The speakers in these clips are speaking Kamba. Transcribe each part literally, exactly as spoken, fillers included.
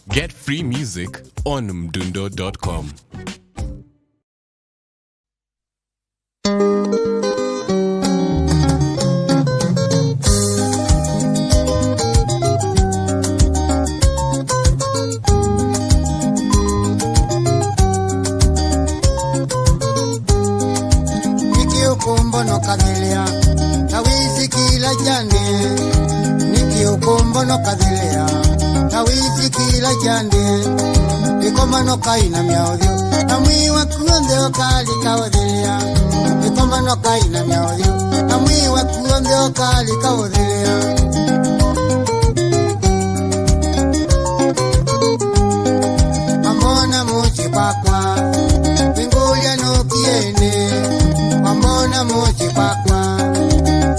Get free music on mdundo dot com. Nĩkĩ ũkũmbonoka thĩlĩa, na wĩsĩ kĩla kyandĩe? Nĩkĩ ũkũmbonoka thĩlĩa, na wĩsĩ kĩla kyandĩe? Ĩkomanoka ĩnamya ũthyũ, na mwĩĩ waku w'onthe ũkalika ũthĩlĩa. Ĩkomanoka ĩnamya ũthyũ, na mwĩĩ waku w'onthe ũkalika ũthĩlĩa. Wambona mũsyĩ kwakwa, wĩngũlya nũkie ĩndĩ. Wambona mũsyĩ kwakwa,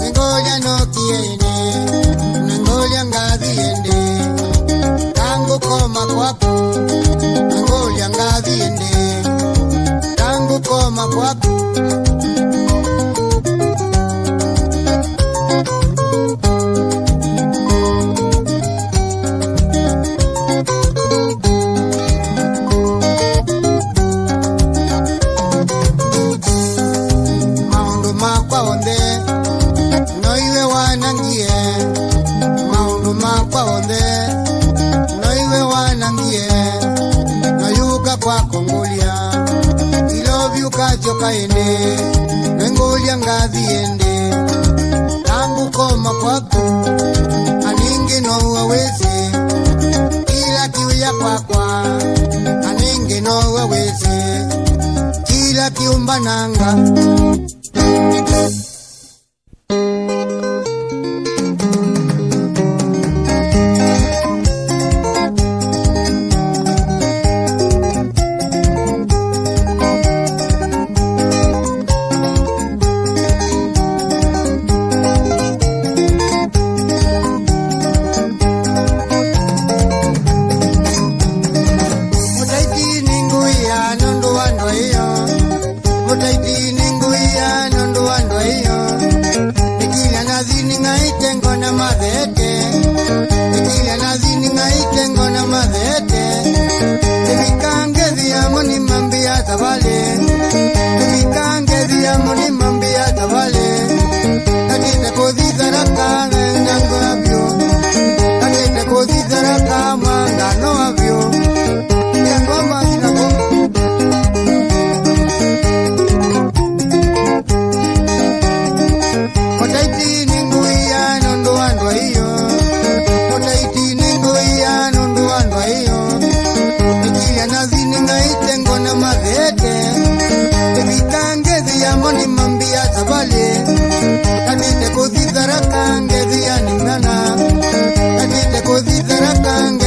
wĩngũlya nũkie ĩndĩ. Nĩngũlya ngathi ĩndĩ, tangũkoma kwaku. Nĩngũlya ngathi ĩndĩ, tangũkoma kwaku. Maũndũ makwa onthe, noiwe wanangie. Maũndũ makwa onthe, noiwe wanangie. Noyũka kwakwa ngũlya, I love you, kasyoka ĩndĩ. Nĩngũlya ngathi ĩndĩ, tangũkoma kwaku. Anĩngĩ nowe wĩsĩ kĩla kĩũya kwakwa. Anĩngĩ nowe wĩsĩ kĩla kĩũmbananga. Mũtaiti nĩngũĩa nũndũ wa ndwaĩo. Mũtaiti nĩngũĩa nũndũ wa ndwaĩo. Nĩkĩlya nathi nĩng'aĩte ngona matheete. Nĩkĩlya nathi nĩng'aĩte ngona matheete. Nĩvika ngethi ya mũnĩ mambĩa savalĩ. Nĩvika ngethi ya mũnĩ mambĩa savalĩ. Natĩte kũthi Tharaka na ngwa vyũ. Natĩte kũthi Tharaka mwangano wa vyũ. Nĩangwa mbathi nako. Mũtaiti nĩngũĩa nũndũ wa ndwaĩo. Mũtaiti nĩngũĩa nũndũ wa ndwaĩo. Nĩkĩlya nathi nĩng'aĩte ngona matheete. Nĩvika ngethi ya mũnĩ mambĩa savalĩ. Natĩte kũthi Tharaka ngethi ya nĩmana. Natĩte kũthi Tharaka ngethi